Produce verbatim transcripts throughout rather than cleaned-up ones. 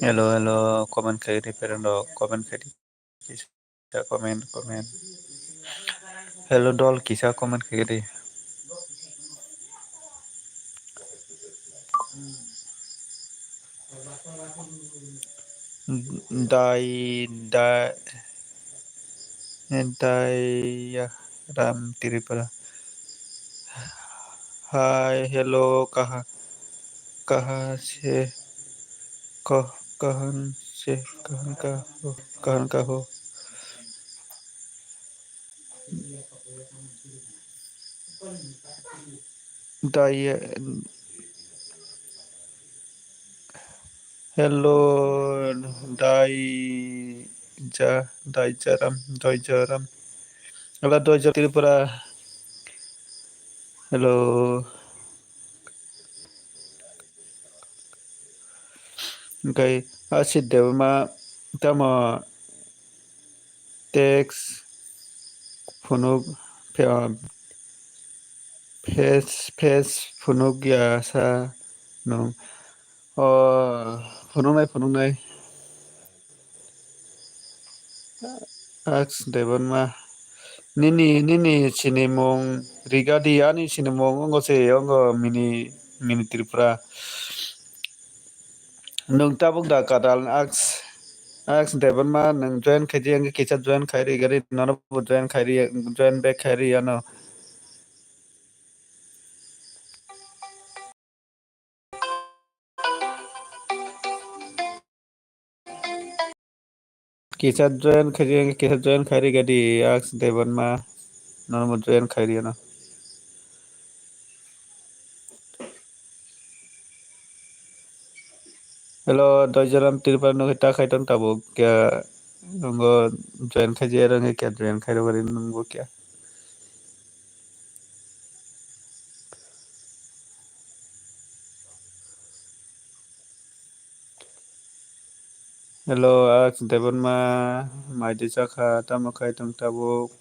Hello, hello, comment khaidi, friend rok, comment khaidi. Kisa comment, comment. Hello, dol, kisa comment khaidi. Dai, dai, Daya Ram Tripura. Hi, hello, kaha, kaha se, kah, kahan se, kahan ka ho, kahan ka ho. Dai, hello, Dai Ja, Dai Jaram, Dai Jaram. Hello, Dai Ja Tripura. Hello. Hwnkhe Asit Debbarma tamo text phunuk phe-, phes, phes phunuk ya sa nwng. O, phunuknai, phunuknai. Aks Debbarma. Nini, nini sinimung rigadi, ani sinimung ongo se, ongo mini, mini Tripura. Nwng tabuk da kadal aks, aks Debbarma nwng join khaidi, ang kisa join khairi gari, nono bo join khairi, join back khairi ano. Kisa join khairi, kisa join khairi gadi, Aks Debbarma, normal join khairi ano. Hello, Doijaram Tripura nungwi ta khai tong tabuk kya nungo join khai je rang kya join khai rogori nungbo kya. Hello, Aks Debbarma, maidi chakha, tamo khai tong tabuk.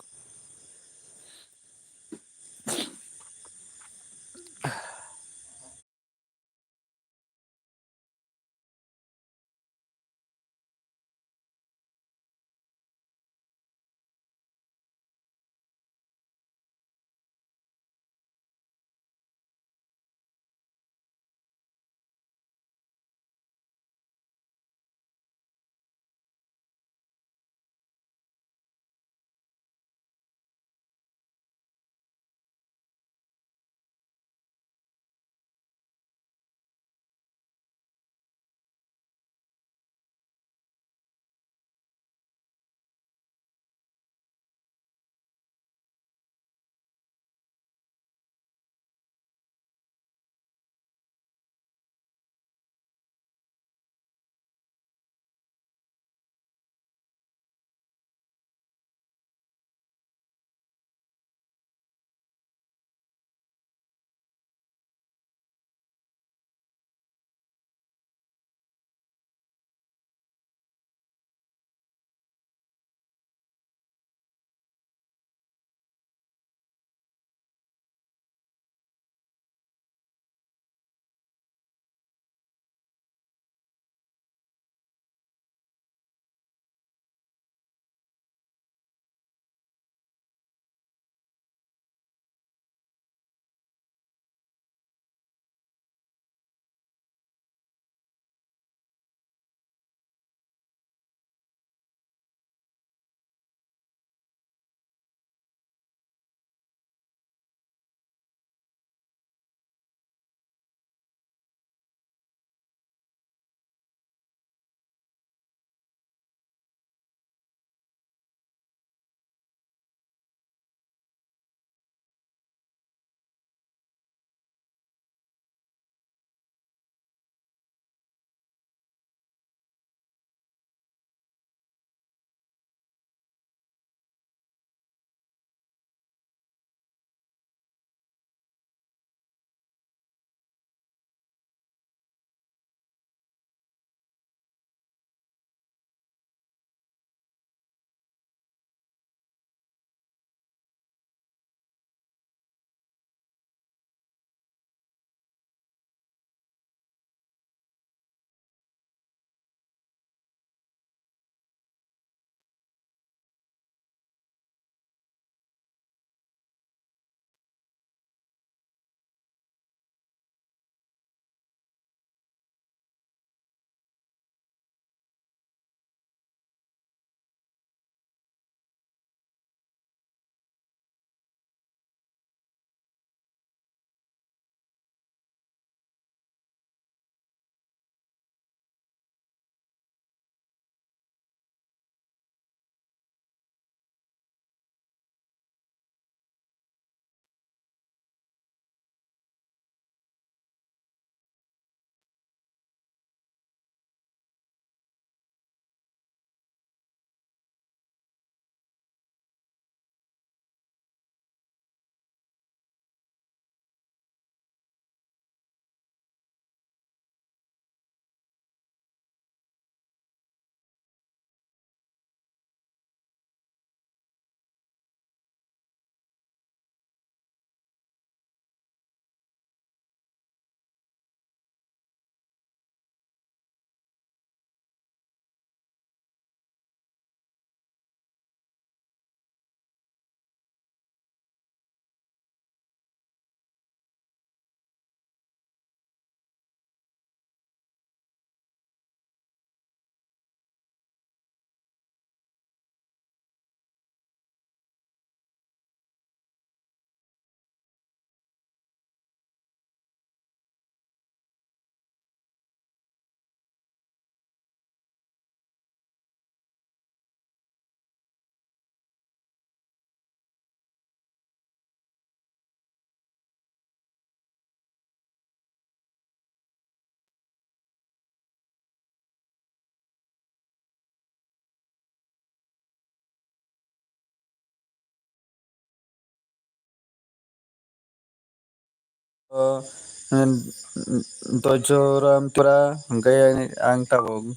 Doijoram Tripura, hwnkhe ang tabuk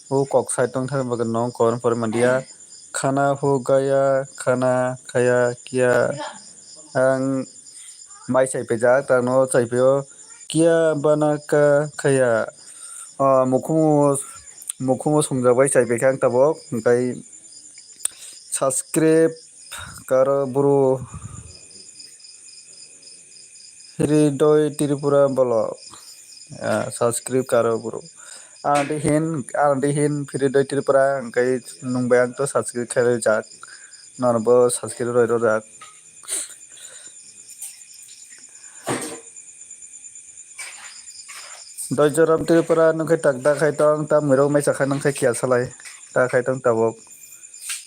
o kok sai tongthani bagwi nong kor pore manliya. Khana ho gaya, khana khaya kiya. Ang mai chaipaijak, tamo chaipaio kiya bana ka khaya. O mukhumu, mukhumu songjakbai chaipaikha ang tabuk, hwnkhe subscribe karo bro. Hridoi Tripura bolok. Ah, subscribe karo bro. Ang di hin, ang di hin Hridoi Tripura, hwnkhe nung bai ang to subscribe khe rijak. Nono bo subscribe roi rojak. Doijoram Tripura nung khe tak da khai tong, ta mwrok mai chakha nung khe kiya salai. Ta khai tong tabuk.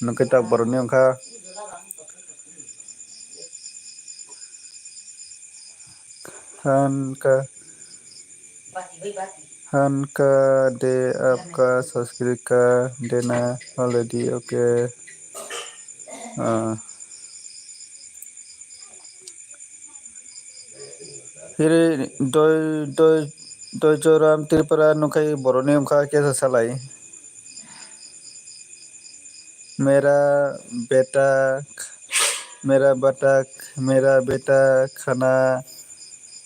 Nung khe tak borokni wngkha. Hanka, hanka de apka subscribe ka dena already, okay. Ah. Hiri doi, doi, Doijoram Tripura nung khe borokni wngkha kesa salai. Mera beta, mera bata, mera beta khana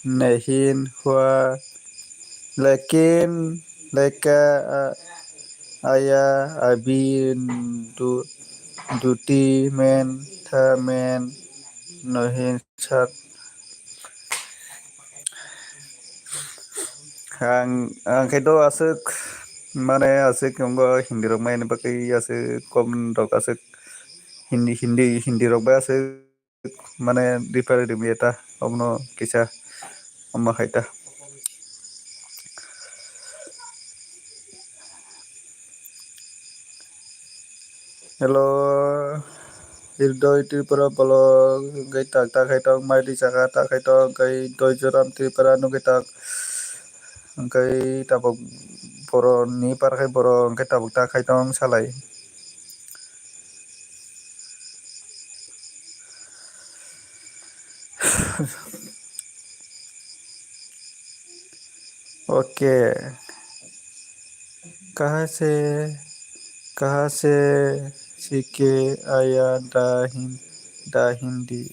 nahin hua, lekin leka a-, aya abhi du-, duti men tha men nahin sat. Ang, ang khe do aswk, mane aswk wngo Hindi rok mai bagwi aswk, comment rok aswk Hindi, Hindi, Hindi rok bai aswk, mane reply rwmaya ta, obono kisa omo hai ta. Hello, Hridoi Tripura bolok, hwnkhe tak ta khai tong, mai ri chakha ta khai tong, hwnkhe Doijoram Tripura nugwi tak, hwnkhe tabuk borok ni par khai borok, hwnkhe tabuk ta khai tong salai. Okay. Kaha se, kaha se sike aya da hin-, da Hindi.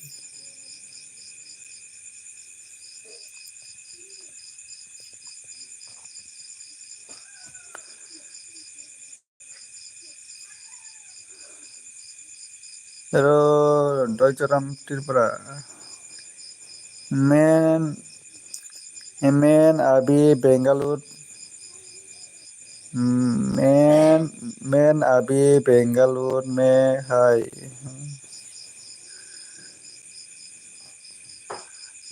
Hello, Doijoram Tripura. Men, men abhi Bengaluru. Men, men abhi Bengaluru mein hai.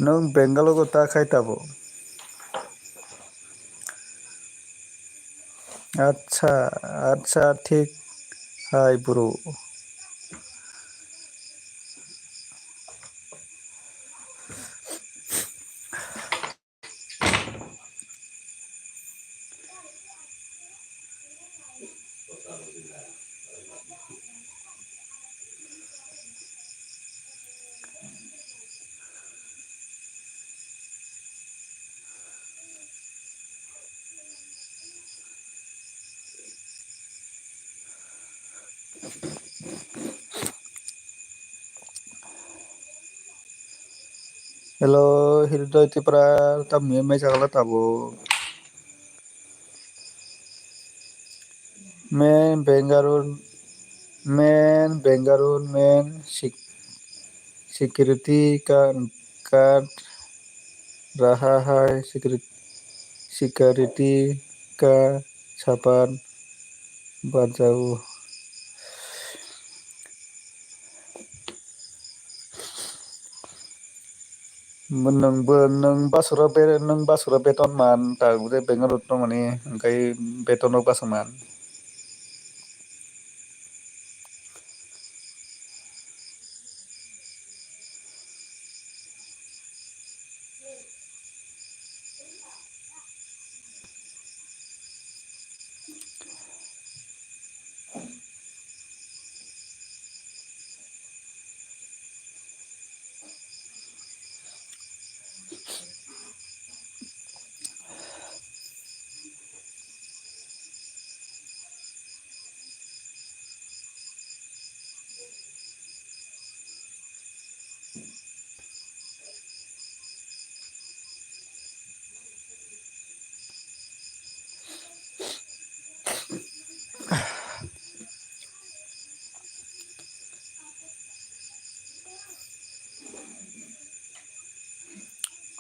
Nwng Bengaluru ta khai tabo? Acha, acha, thik hai bro. Hello, Hridoi Tripura, tamni mesa kala tabuk. Men Bengaluru, men Bengaluru, men sec-, security ka, ka raha hai, security, security ka sapan bajao. Nwng bo, nwng basura be-, nwng basura beton man, ta bwdhe Bengaluru tongmani, hwnkhe beton rok basa man.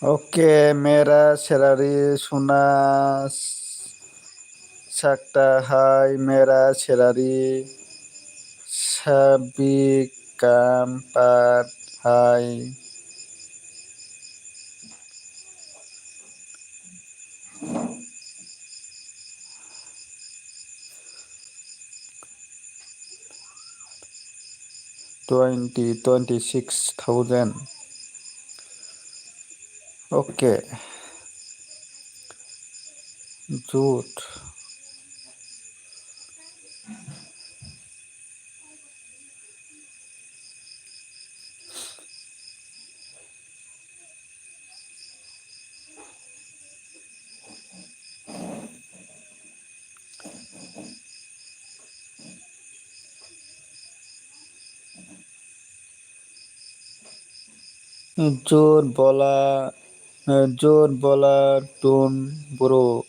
Okay, मेरा सैलरी सुना सकता है, मेरा सैलरी सभी काम पर है। Twenty, twenty six thousand. Okay. Jut. Jut bola, jut bola tun bro.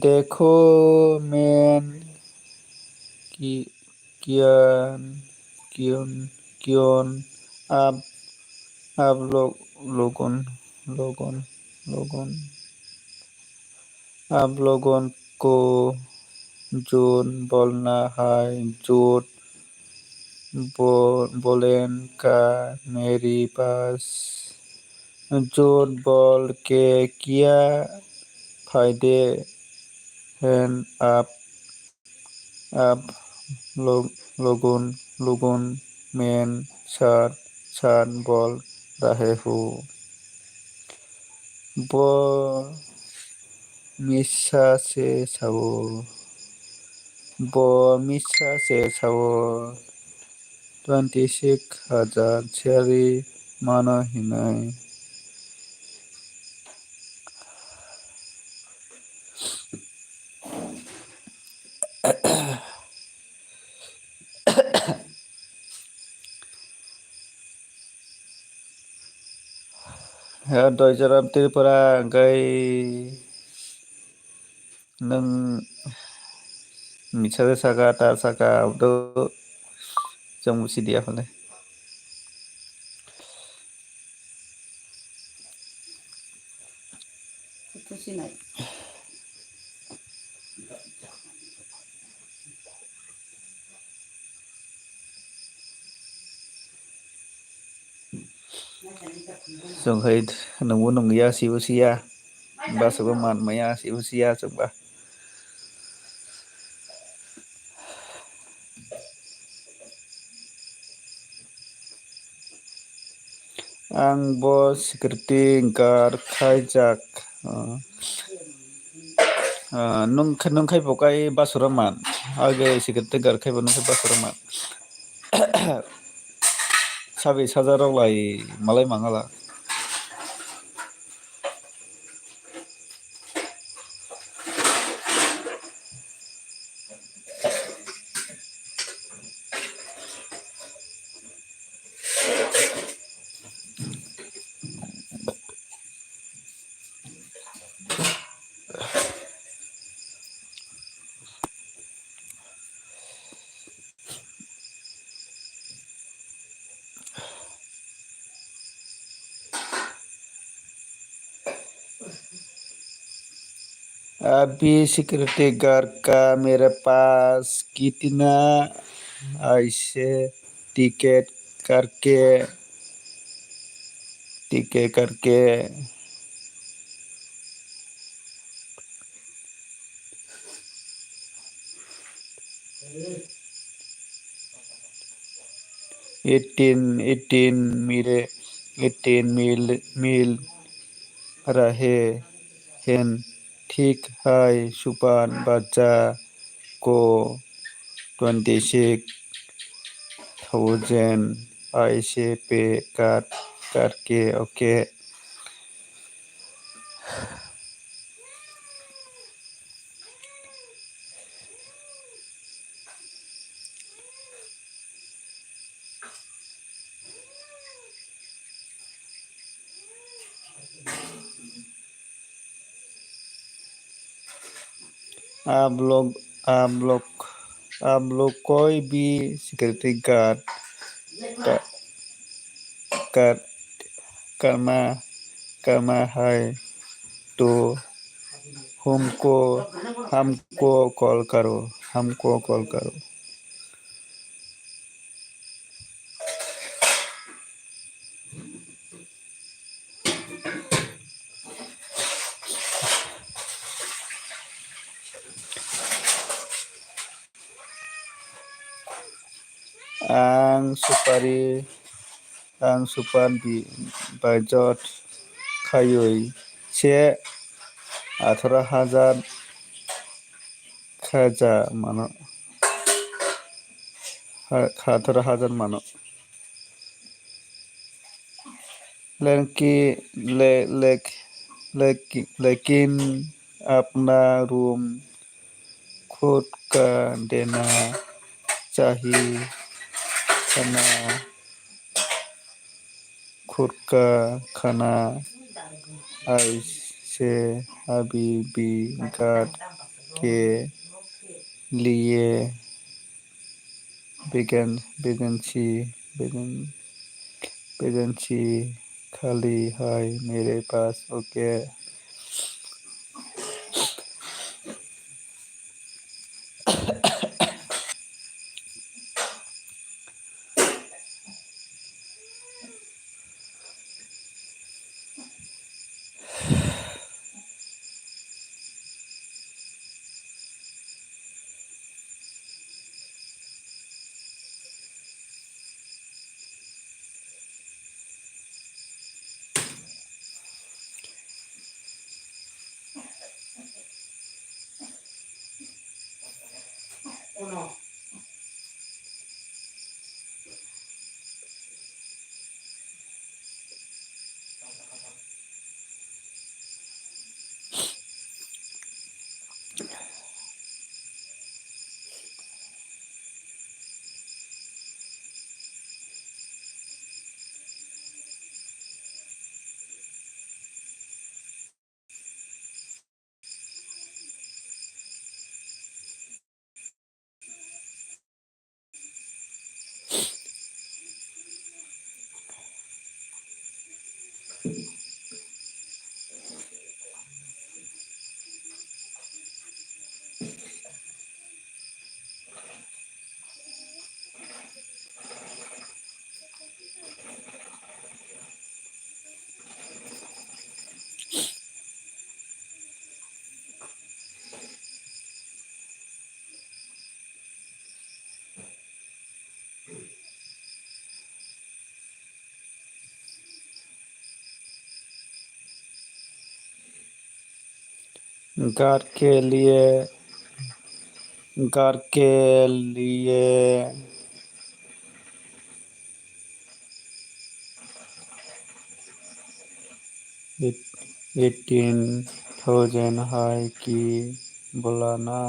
देखो मैन कि कियन, कियन, कियन, आप, आप लोग, लोगों, लोगों, लोगों, आप लोगों को झूठ बोलना है, झूठ बो-, बोलेन का मेरी पास, झूठ बोल के क्या फायदे हैं आप आप लोग लोगों लोगों मैन साथ साथ बोल रहे हो। Bo misa se sao. Bo misa se sao. Twenty six hajar sari mano hinai. Doijaram Tripura hwnkhe nwng misa saka ta saka abo chwng busi diya phale. Chwng hai nungbo nungya, sibo siya. Bwswkbo man maya, sibo siya chwngba. Ang bo security guard khaijak. Ah, ah, nwng khe, nwng khai bo kai Basura man. Age security guard khai bo nwng khai Basura man. Sabi saja rok lai malai mangala. अभी security guard का मेरे पास कितना ऐसे टिकट करके, टिकट करके eighteen, eighteen मिले, एटीन मिल, मिल रहे हैं, ठीक है, सुपान बच्चा को ट्वेंटी सिक्स थाउजेंड ऐसे पे कर, करके, ओके। आप लोग, आप लोग, आप लोग कोई भी सिक्योरिटी गार्ड का, कर, करना, करना है तो हमको, हमको कॉल करो, हमको कॉल करो। Ang supari, ang super bi-, budget khayui se atharo hajar khaja mano, ha-, atharo hajar mano. लेकिन, ले-, लेक-, लेकि-, लेकिन अपना रूम खुद का देना चाहिए, खाना खुद का खाना, ऐसे हबीबी गार्ड के लिए वेकें-, वैकेंसी, वैकें-, वैकेंसी खाली है मेरे पास। ओके। घर के लिए, घर के लिए एट-, एटीन थाउजेंड है कि बोला ना।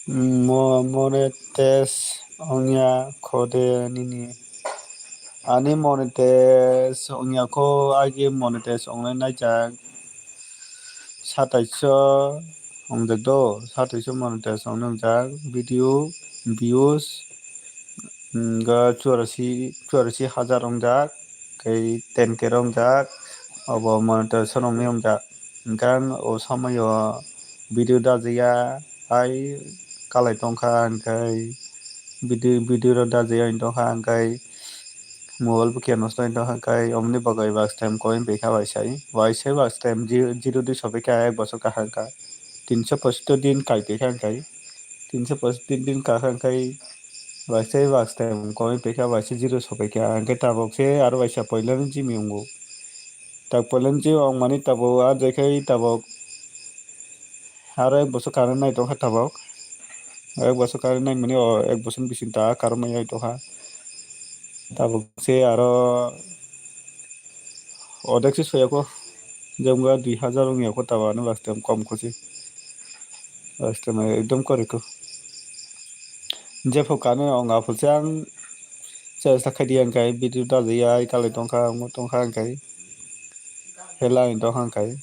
Mo-, monetize ongya kho de nini. Ani monetize ongya kho, agi monetize ongnai naijak. Sataisho ongjak do, sataisho monetize ongnai ongjak. Video views, mm, ga churasi, churasi hajar ongjak. Kei ten K rongjak, obo monetization rokni wngjak. Hwnkhe ang o somoio video dajaya, hai kalai tongkha, hwnkhe video, video rok dajaya wng tongkha, hwnkhe mobile bo khe nosto wng tongkha, hwnkhe omoni bagwi watch time koi wng paikha waisa, waisa watch time zero, zero dui sopaikha, ek bosor kaham kha, tinso pochottor din kai paikha, hwnkhe tinso pochottor din kaham khai waisa watch time koi paikha, waisa zero sopaikha, hwnkhe tabuk se aro waisa poilani Gmail wngo. Tak poilani Gmail wngmani tabuk, ah, jaikhai tabuk aro ek bosor karwi nai tongkha tabuk. Ek bosor karwi naimani o ek bosor bising ta karwi mai tongkha. Tabuk se aro odek se soyakho, jemga dui hajar wngya kho tabuk ani watch time kom kho se. Watch time ekdom kori kho. Jepho kano wng aphuru se ang chesta khai di ang khai video dajaya ai kalai tongkha, omo tongkha ang khai. Hela ang tongkha ang khai.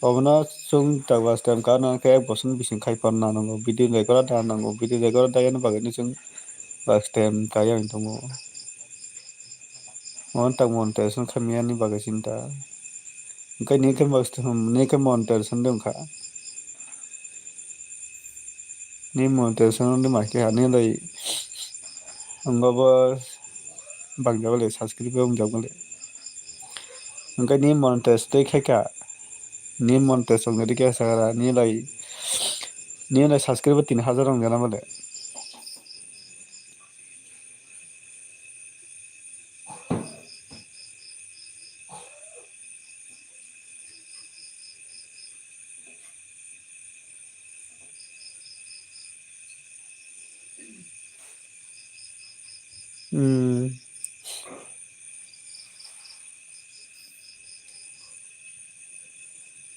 Obono chwng tak watch time kano ang khe ek bosor bising khai porna nango. Video record da nango. Video record da yani bagwi no chwng watch time kaya ang tongo. Omo tak monetization khaimani bagwi chinta. Hwnkhe ni khe watch time, ni khe monetization de wngkha. Ni monetization de ma khe ani lai wngbo bo bangja bole subscribe wngjak bole. Hwnkhe ni monetize tei khaikha, ni monetize wngjadi khe sakha ni lai, ni lai subscribe tin hajar wngjana bole. Hmm.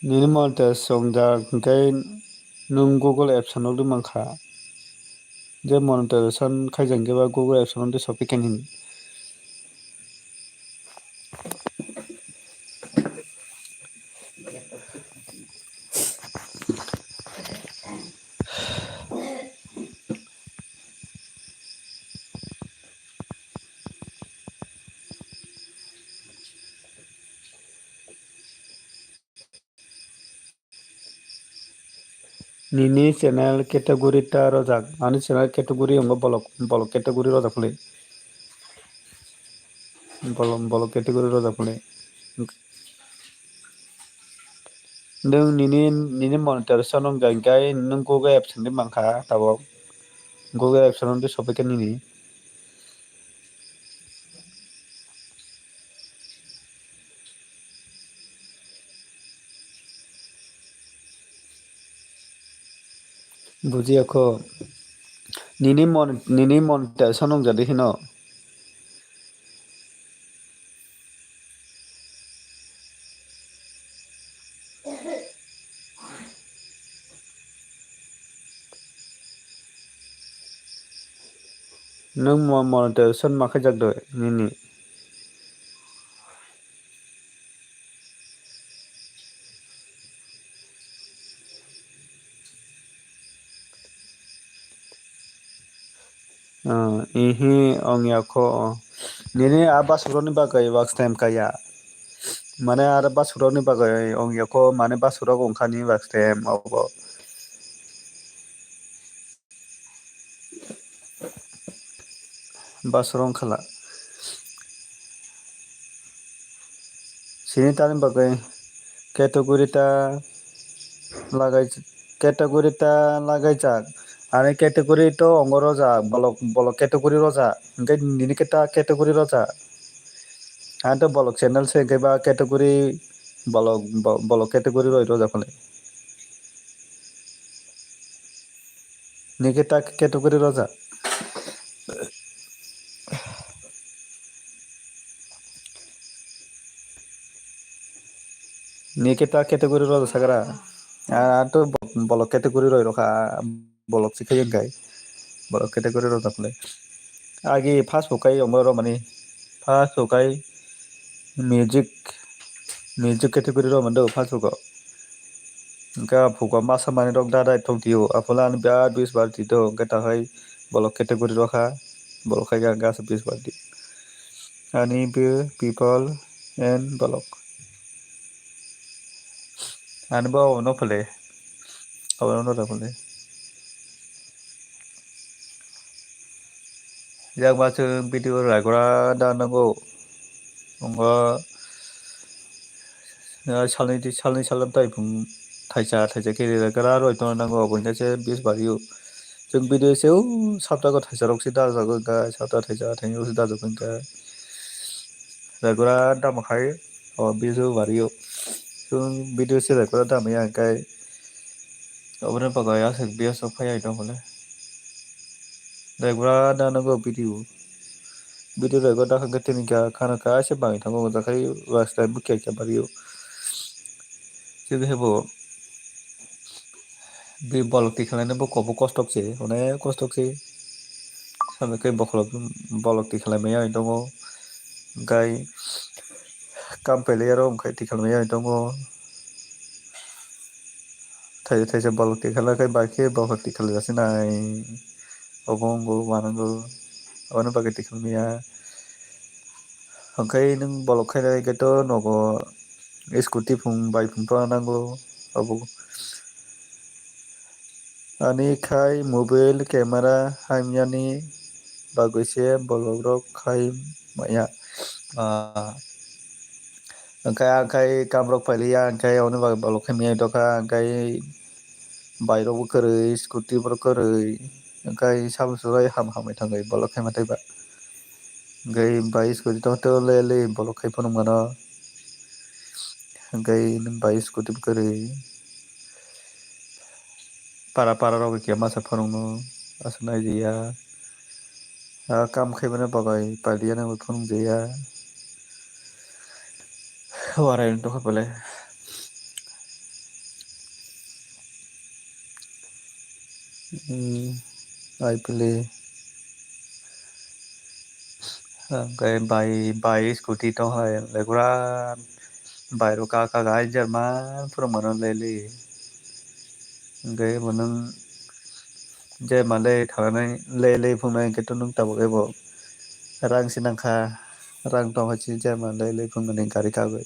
Nini monetize wngjak hwnkhe nwng Google Apps o nukdi mankha. Je monetization khaijak hwnkhe ba Google Apps o nukdi sophikha nini. Nini channel category ta rojak, ani channel category wngkha bolok, bolok category rojak pholi. Bolok, bolok category rojak pholi. Nwng nini, nini monetization wngkha hwnkhe nwng Google Apps hinwi mankha tabuk. Google Apps hinwi sophikha nini. Bujiya kho. Nini mon, nini monetization wngjadi hino. Nwng mo-, monetization ma khaijak de nini? Ah, ihi, ongya kho. Nini a basurokni bagwi watch time kaya. Mane aro basurokni bagwi ongya kho, mane basurok wngkha ni watch time obo. Basrong khala. Sini tani bagwi category ta lagai, category ta lagaijak. Ani category to ongo rojak, bolok, bolok category rojak. Hwnkhe nini khe ta category rojak. Ani to bolok channel se hwnkhe ba category bolok, bo-, bolok category roi rojak phale. Nini khe ta category rojak. Nini khe ta category rojak sagra. Ah, to bo-, bolok category roi rokha, bolok si khayo kai. Bolok category rok dakhwlai. Agi first bo kai omo romani. First bo kai music, music category romani do first bo. Hwnkhe a phuka masa manwi rok da dai thong tio. Aphula ani biya bis bar tito. Hwnkhe tahai bolok category rokha. Bolok khai ga gas bis bar tio. Ani be people and bolok. Ani bo no phale. Abono no phale. Yak ma chwng video raigura da nango. Ngo, ah, salni di, salni salam tai phung thaisa, thaisa khe raigura roi tongna nango. Abo hwnkhe se bis bario. Chwng video se o sapta ko thaisa rok se da jago hwnkhe, sapta thaisa, thaisa rok se da jago hwnkhe. Raigura da ma khai. O video bario. Chwng video se record da maya hwnkhe. Oboni bagwi aswk biyas rok phai ai tong phole. Record da nangw video. Video record da hwnkhe tini kha khana kha se bangwi thango jakhai last time bo khe khe bario. Chwng khe bo. Bi bolok tikhalai bo kobo kostok se, onek kostok se. Samai khe bokhorok bolok tikhalai maya tongo. Hwnkhe kam pailai aro hwnkhe tikhalai maya tongo. Thaisa thaisa bolok tikhalai khe bai khe bokhorok tikhalai jasinai. Obo wngkha wanango. Aboni bagwi tikhalai maya. Hwnkhe nwng bolok khainai khe to nogo scooty phung bike phung tongna nango. Abo ani khai mobile camera hamyani bagwi se bolok rok khai maya. Ah, hwnkhe ang khai kam rok pailiya, hwnkhe aboni bagwi bolok khai maya tongkha, hwnkhe bike rok bo kwrwi, scooty bo kwrwi, hwnkhe sabo se ham hamwi thangwi bolok khai ma tei ba. Hwnkhe bai scooty tongtwi le le bolok khai phunuk mano. Hwnkhe bai scooty bo kwrwi. Para para rok khe masa phunukno aswk naijiya. Ah, kam khaimani bagwi pailiya nangwi phunukjaya. Warai wng tongkha belai. Hmm, ai pili. Hwnkhe bai, bai scooty tong hai, legra bai rok kaka gai jerman phuru mano leli. Hwnkhe bo nwng jerman le thangnani leli phunuknai hwnkhe to nwng tabuk ebo rang se nangkha, rang tong hai se jerman leli phunuknani gari kagwi.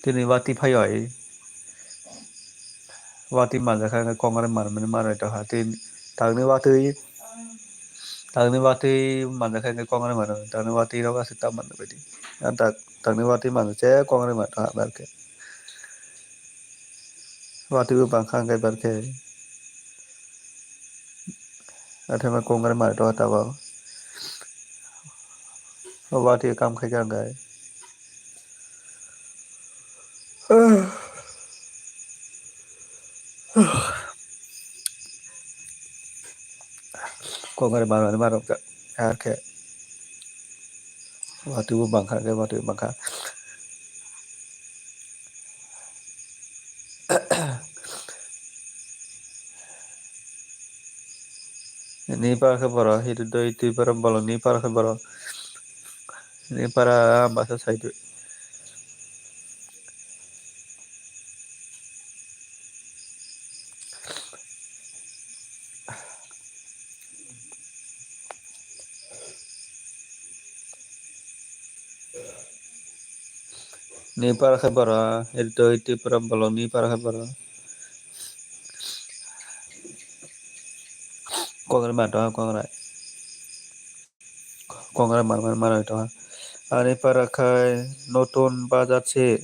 Tini watwi phai oi. Watwi manjakha hwnkhe kongrai manmani manwi tongkha. Tini takni watwi, takni watwi manjakha hwnkhe kongrai manwi, takni watwi rok aswk ta manjak baidi. Ah, tak, takni watwi manjakhe kongrai manwi tongkha bar khe. Watwi bo bangkha hwnkhe bar khe. Athaima kongrai manwi tongkha tabuk. O watwi kam khaikha hwnkhe. Kongrai manwi manwi tongkha. Hakhe. Watwi bo bangkha hwnkhe watwi bangkha. Ni para khe borok, hiri doi twi para bolong ni para khe borok. Ni para basa sai twi. Ni para khe borok, hiri doi twi para bolong ni para khe borok. Kongrai manwi tongkha kongrai. Kongrai manmani manwi tongkha. Ani para khai notun bazar se.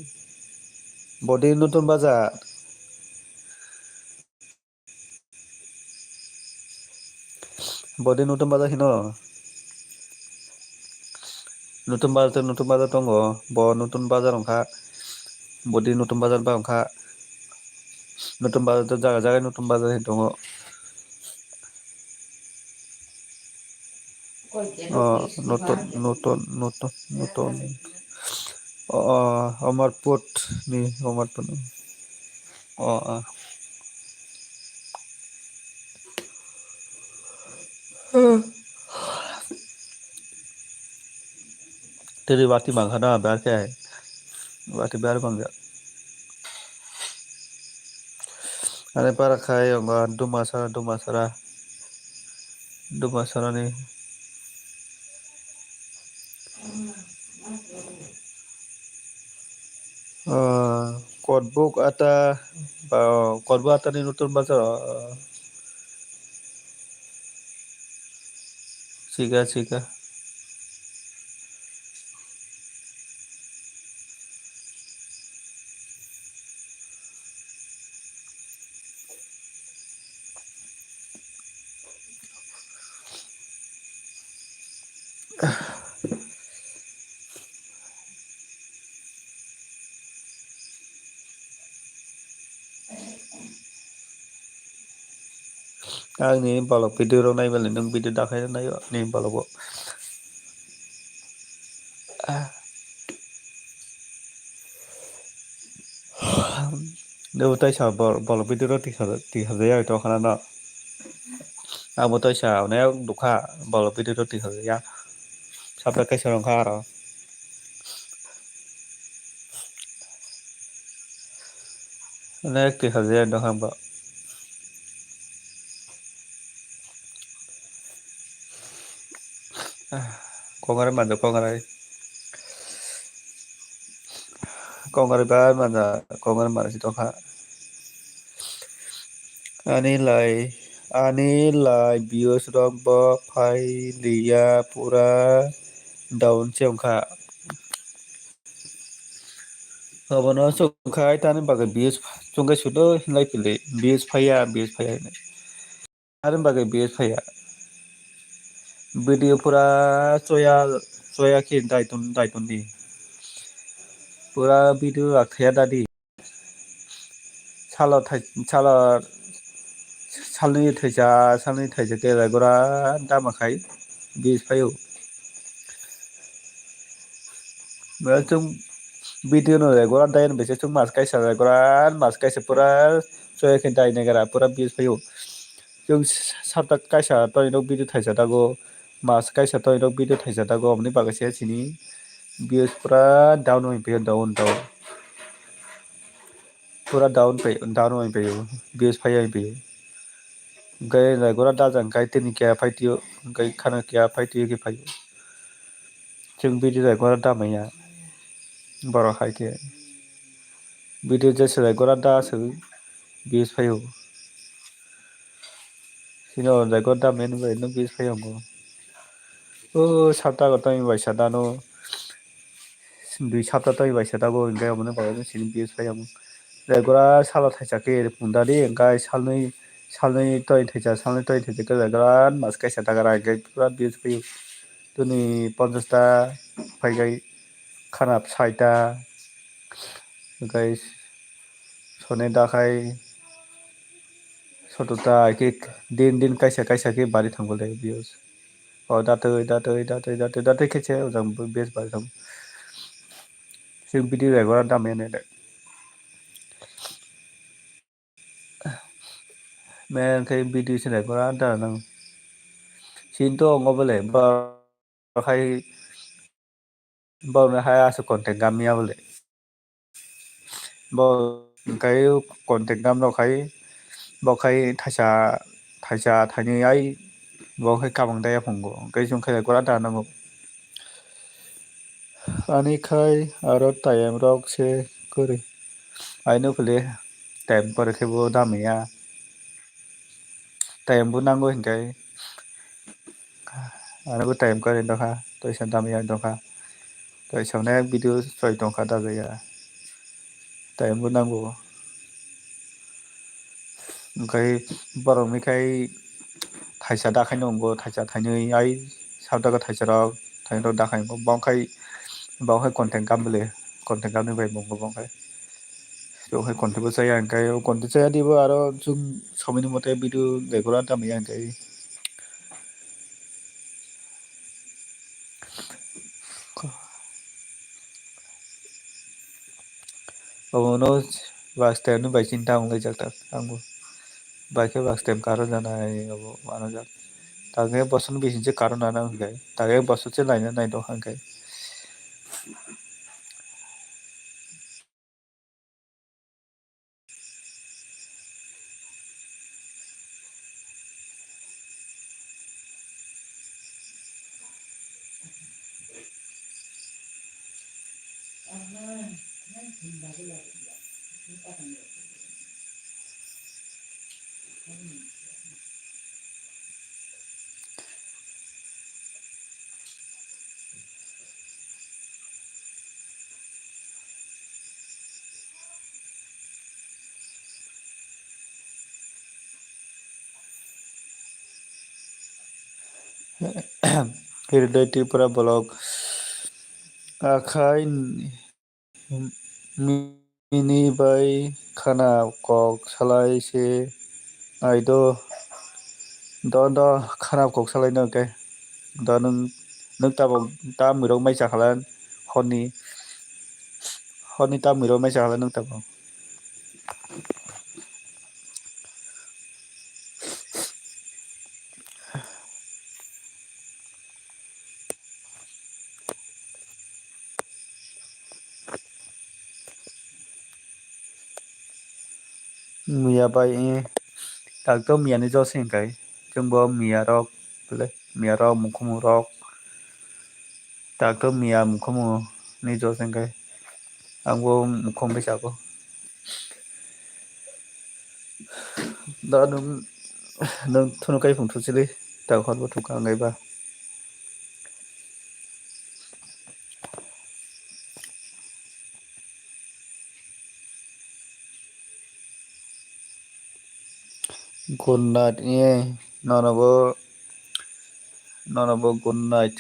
Bodi notun bazar. Bodi notun bazar hino. Notun bazar, notun bazar tongo. Bo notun bazar wngkha. Bodi notun bazar ba wngkha. Notun bazar to jaga jaga notun bazar hin tongo. Oh, Newton, Newton, Newton, Newton. Oh, Amarpur ni, Amarpur ni. Oh, oh. Tiri bati mangkha na, bar khe. Bati bar mangya. Ani para khai yonga Dumasara, Dumasara. Dumasara ni. Ah, Kotbuk ata, ba, Kotbuk ata ni nutun bazar, ah, Siga, siga. Ang ni bolok video rok nai mani, nwng video dakhai naio ni bolok bo. Ah. Nwng tai sa bol-, bolok video rok tikha, tikha jaya to khana no. Abo tai sa onek dukha bolok video rok tikha jaya. Sabda kaisa rok kha aro. Onek twi hamjak ang dwkhang bo. Kongrai manjak, kongrai. Kongrai bai manjak, kongrai manjak si tongkha. Ani lai, ani lai views rok bo phai liya, pura down se wngkha. Obono chwng khai tani bagwi views chwng khai sudo hinlai pili. Views phaiya, views phaiya hinwi. Ani bagwi views phaiya. Video pura choya, choya khe daiton, daiton di. Pura video rok thaya dadi. Salo thai-, salo salni thaisa, salni thaisa khe bai gura dama khai views phaio. Ba chwng video no regular dai ani bese chwng mas kaisa regular mas kaisa pura choya khe dai nai gara pura views phaio. Chwng sapta kaisa toino video thaisa dago, mas kaisa toino video thaisa dago, aboni bagwi se chini views pura down oi phaio, down, down. Pura down pai, down oi phaio, views phai oi phaio. Hwnkhe regular da jang kai tini kya phai tio, hwnkhe khana kya phai tio khe phaio. Chwng video regular da manya. Borok hai khe video jesa regular da aswk views phaio. Sino regular da manya bai no views phaio. O sapta go tei bai sa dano. Dui sapta tei bai sa dago hwnkhe omono bagwi sini views phai omo. Regular salo thaisa khe punda di hwnkhe salnwi, salnwi tei thaisa, salnwi tei thaisa khe regular mas kaisa dagra hwnkhe pura views phai. Tini ponchash ta phai gai khana saita hwnkhe sone dakhai sotota khe din din kaisa kaisa khe bari thango le views. O datwi, datwi, datwi, datwi, datwi khe se ojang base bai tong. Sing video bai gora dam ya ne de. Men khe video se bai gora da nang. Sin to ngo bole ba khai ba ne hai asu content gam ya bole. Bo hwnkhe content gam rok khai, bo khai thaisa, thaisa thainwi ai bo khai kabang daya phungo, hwnkhe chwng khe gora da nango. Ani khai aro time rok se kwrwi. Aino phile time pore khe bo damya. Time bo nango hwnkhe. Ano bo time kwrwi dokha, toisa damya dokha. Toisa onek video soi tongkha dajaya. Time bo nango. Hwnkhe borokni khai thaisa dakhai nw wngo, thaisa thainwi ai sab dago thaisa rok, thainwi rok dakhai wngo. Bo khai, bo khai content gam bole, content gam ni bai bo khai. Bo khai content bo chaya hwnkhe, o content chaya di bo aro chwng somoi ni mote video regular damya hwnkhe. Obono bus stand ni bai chini tamo wnglaijak tak ang bo. Bai khe bus stand karo jana hai abo manajak. Takhe bosor ni bising se karo nana hwnkhe. Takhe bosor se laina nai do hwnkhe. Hiriday Tripura vlog akhai mini bai khana kok salai se ai do do do khana kok salai no ke do nung nung tabok ta mwirok mai chakhalan honi honi ta mwirok mai chakhalan nung tabok. Miya bai, eh, tak to miya ni jo se hwnkhe. Chwng bo miya rok, le, miya rok, mukhumung rok. Tak to miya mukhumung ni jo se hwnkhe. Ang bo mukhum bai sabo. Da nung, nung thunu kai phung thu chili, tak hor bo thung ka ang bai ba. Good night, eh, nono bo, nono bo good night.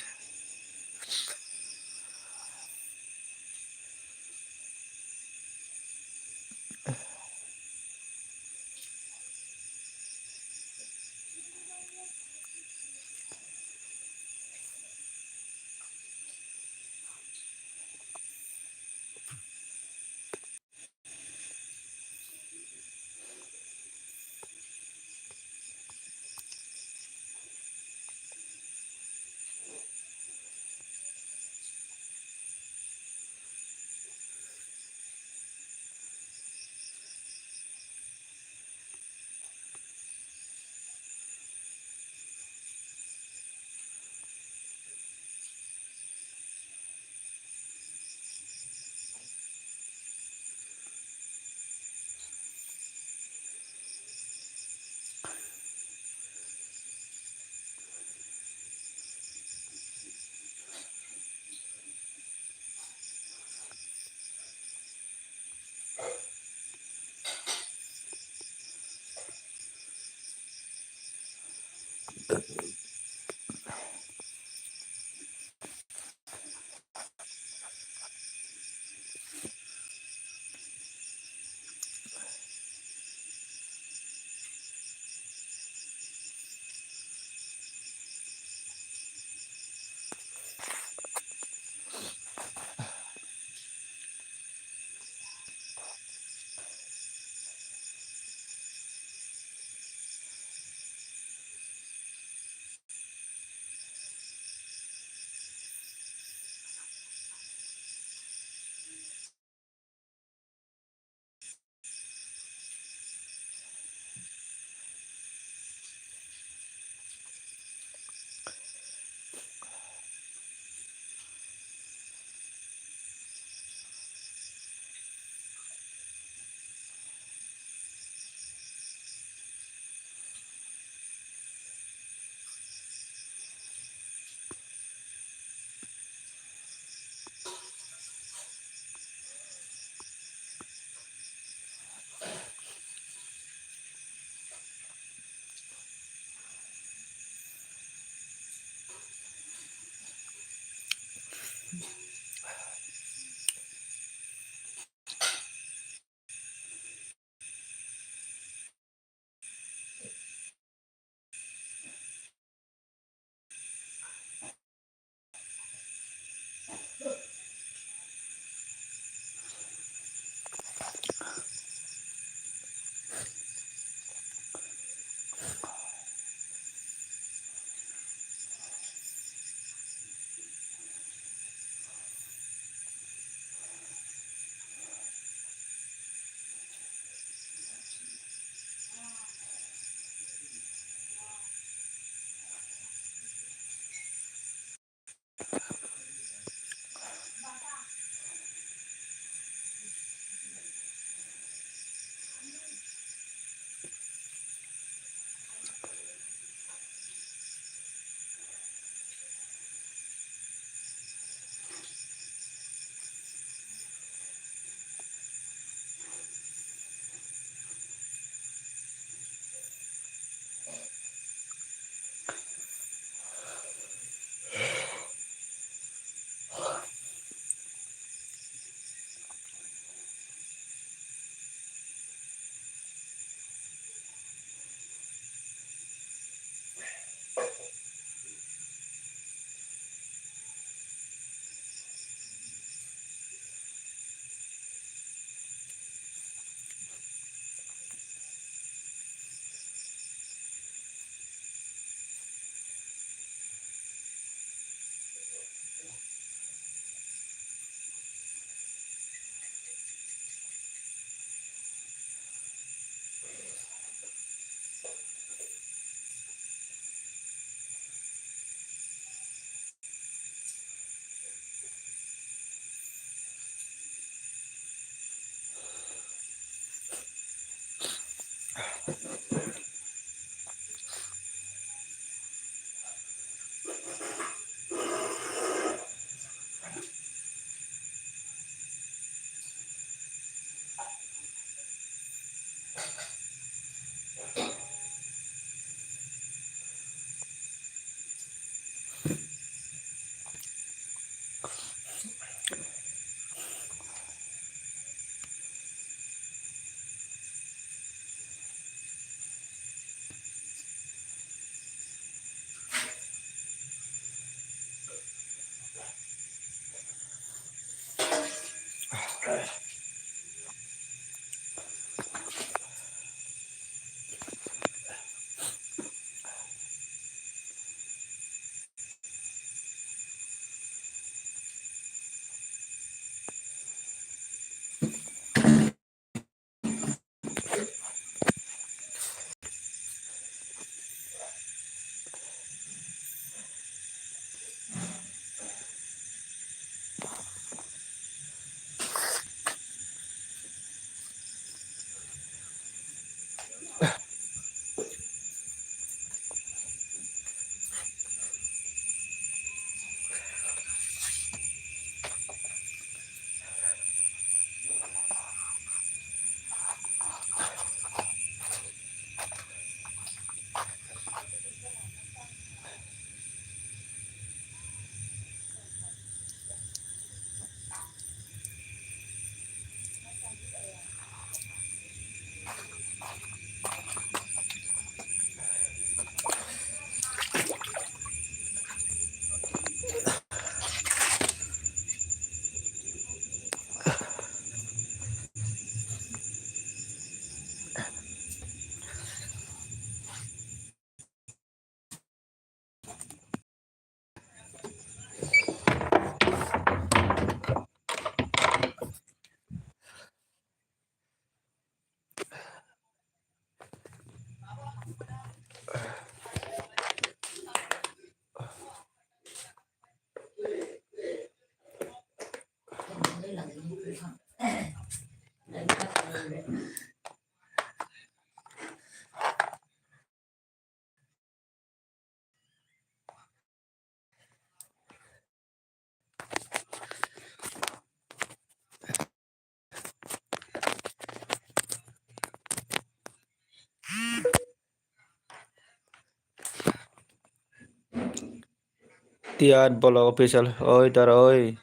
Tiyan Bolong Official, oi dara oi.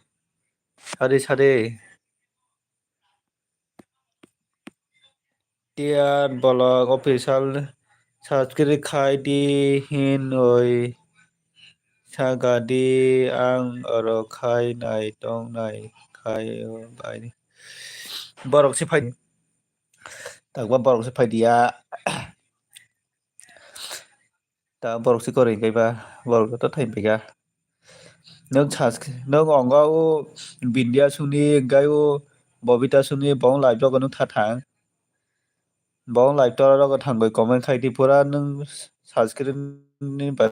Sadi sadi. Tiyan Bolong Official subscribe khai di hinwi saka di, ang oro khai nai tong nai khai o bai. Borok se phai, takba borok se phai diya. Ta borok se kwrwi hwnkhe ba, borok joto thai phaikha. Nwng sask-, nwng ongo o Bindia songni, hwnkhe o Bobita songni, bo live rogo nwng tha thang. Bo live tora rogo thangwi comment khai di, pura nwng subscribe ni bai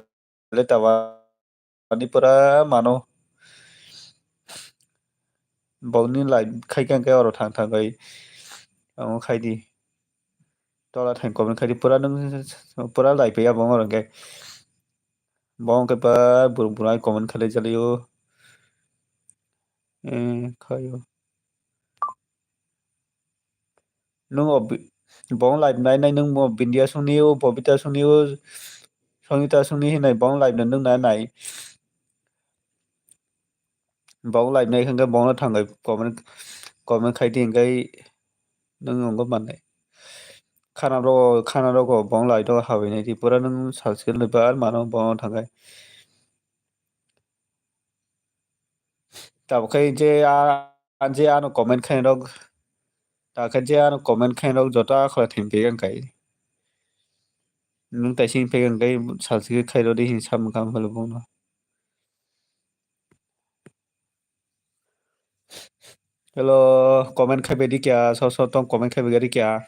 le taba ani pura mano. Bokni live khai khe hwnkhe oro thang thangwi amo khai di. Tola thang comment khai di, pura nwng pura live ya bo oro hwnkhe. Bo hwnkhe ba burung burung ai comment khalai jalio. Eh, khaio. Nwng o bi-, bo live nai nai nwng mo Bindia songni o, Bobita songni o, Songita songni hinai bo live no nwng nai nai. Bo live nai hwnkhe bono thangwi comment, comment khai di hwnkhe nwng wngwi mannai. Khana rok, khana rok bo live o habwi nai di pura nwng subscribe bai bar mano bo thangwi. Tabuk khe je a, je ano comment khainai rok, ta khe je ano comment khainai rok joto a khwlai thang pegeng kai. Nwng taising pegeng kai salsi khe khairodi hin samung kha phano bono. Hello, comment khai bai di kya, so so tong comment khai bai di kya.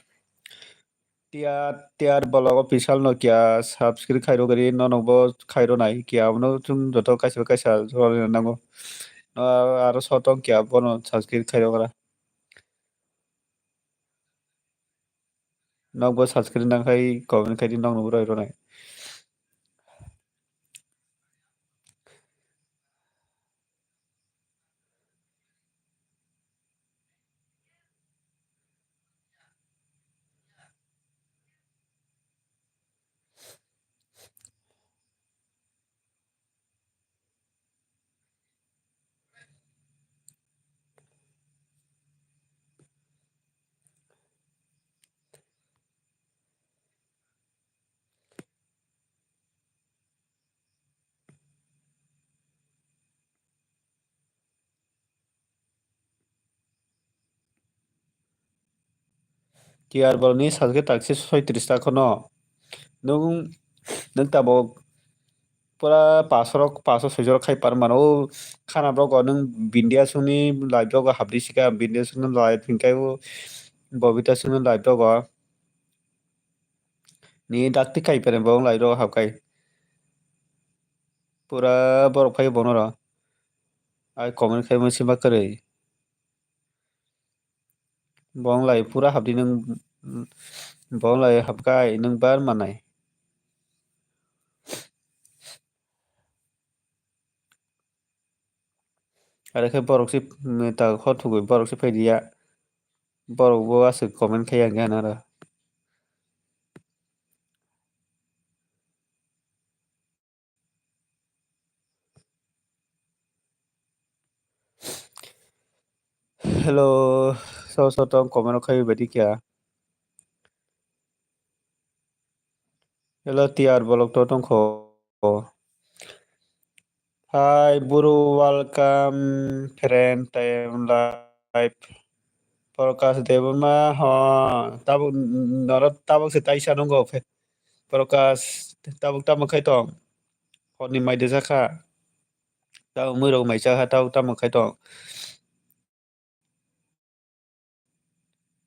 Tiar, Tiar Bolong Official no kya subscribe khairok ri, nono bo khairo nai kya, abono chwng joto kaisa bai kaisa jora rina nango. No aro so tong kya, bono subscribe khairok ra. Nokbo subscribe nangkhai comment khaidi nokno bo roi rwnai. T R borokni salke taksi soitris ta kheno. Nwng, nwng tabok pura pasorok, paso soisorok khai par mano. O khana borok o nwng Bindia songni live rogo habdi sika, Bindia songni live hinkhe o Bobita songni live rogo. Ni dakti kai pere bo wng lai ro hab kai. Pura borok phai bono ro. Ai comment khai mui sima kwrwi. Bo wng lai pura habdi nwng, bo wng lai hab kai nwng bar manai. Are khe borok se, mm, ta hor thugwi borok se phai diya. Borok bo aswk comment khai ya hwnwi hano aro. Hello, so so tong comment khai bai di kya? Hello, T R bolok to tongkho. Hi, bro, welcome, friend, time life. Prakash Debbarma, ho, tabuk, norok tabuk se taisa nungo, fe-, Prakash, tabuk tamo khai tong? Horni mai de jakha. Tabuk mui rok mai jakha, tabuk tamo khai tong?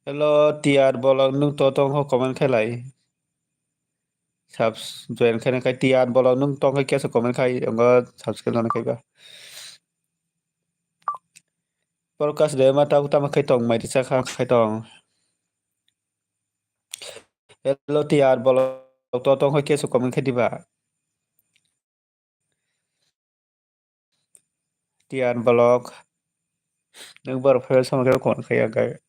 Hello, T R bolok nwng to tong ho comment khai lai. Subs join khai nang khai T R bolok nwng tong khai kesa comment khai ongo subscribe nang khai ba. Prakash Debbarma tabuk tamo khai tong mai risa kha khai tong. Hello, T R bolok to tong khai kesa comment khai diba. T R bolok. Nwng borok phai sama khe comment khai ya kai.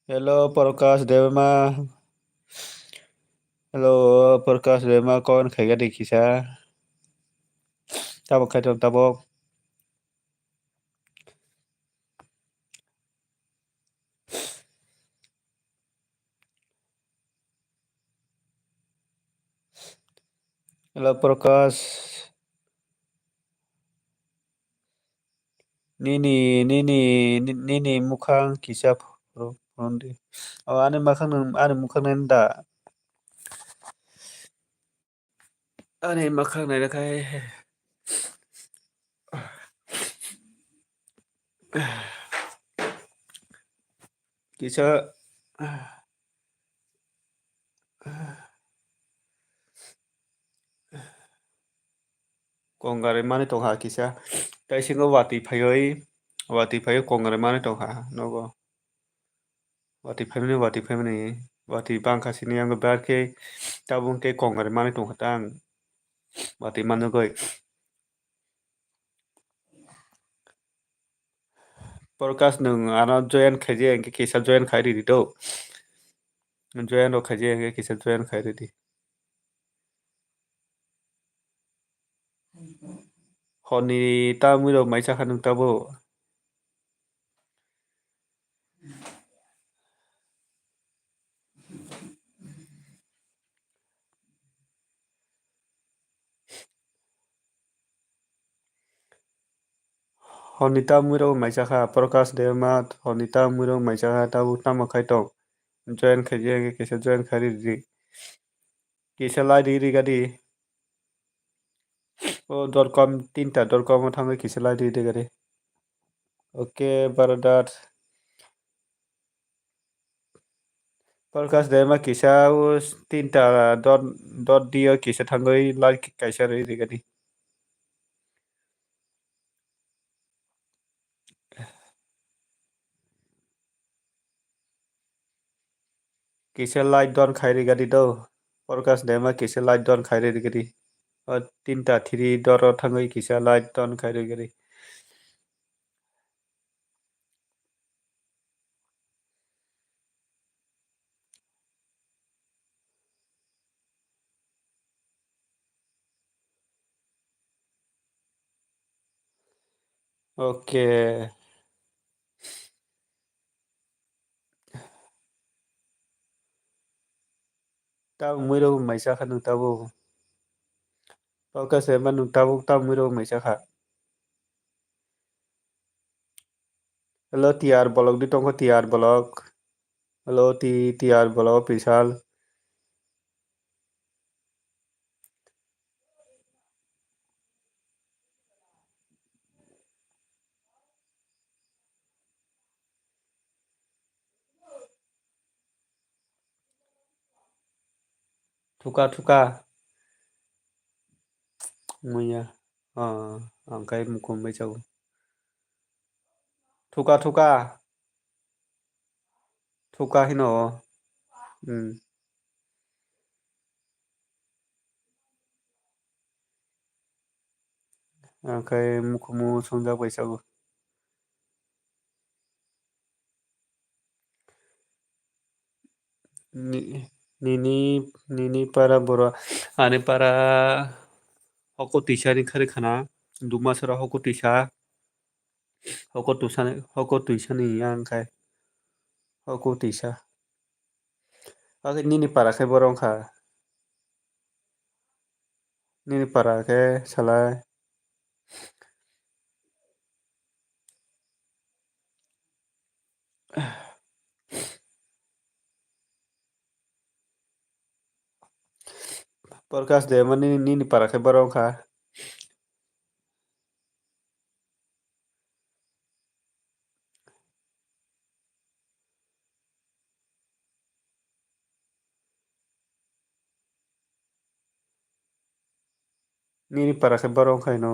Hello, Prakash Debbarma. Hello, Prakash Debbarma, comment khai ya de kisa. Tabuk khai tong tabuk. Hello, Prakash. Nini, nini, ni-, nini mukhang kisa phuru-, phurun di. O, ani mukhang nang, ani mukhang nang da. Ani mukhang nai rakhai. Kisa kongari mani tongkha kisa. Tei singo watwi phaiwi, watwi phaiwi kongari mani tongkha nogo. Watwi phaimani, watwi phaimani, watwi bangkha sini yango bar khe tabuk khe kongari mani tongkha tang. Watwi manjagwi. Prakash nwng ano join khaijak hwnkhe kisa join khai ridi do. Join rok khaijak hwnkhe kisa join khai ridi. Honi ta mui rok mai sakha nwng tabuk. Honi ta mui rok mai sakha, Prakash Debbarma, honi ta mui rok mai sakha, tabuk tamo khai tong. Join khai je, kisa join khai ridi. Kisa lai di ri gadi. O dorkom, tinta dorkom o thangwi kisa lai di ri gadi. Okay, brother. Prakash Debbarma kisa o tinta dot, dot dio kisa thangwi like kaisa rwi rigani. kisa like don khai ri gadi do. Podcast dema kisa like don khai ri gadi. O tinta thiri doro thangwi kisa like don khai ri gadi. Okay. Tabuk muirok maisa kha nwng tabuk. Podcast hwnba nwng tabuk tabuk muirok maisa kha. Hello T R Bolok di tongkho T R Bolok. Hello T T R Bolok official. Thuka thuka. Muya. Ah, ang kai mukhum bai chago. Thuka thuka. Thuka hino. Hmm. Ang kai mukhumu songjak bai chago. Ni-, nini, nini para boro, ani para hoko tisa ni khari khana, Dumasora hoko tisa, hoko tusa ni, hoko tuisa ni yang khai, hoko tisa. Ake nini para khai boro wngkha. Nini para khe salai. Podcast de mani nini para khe boro wngkha. Nini para khe boro wngkha hino.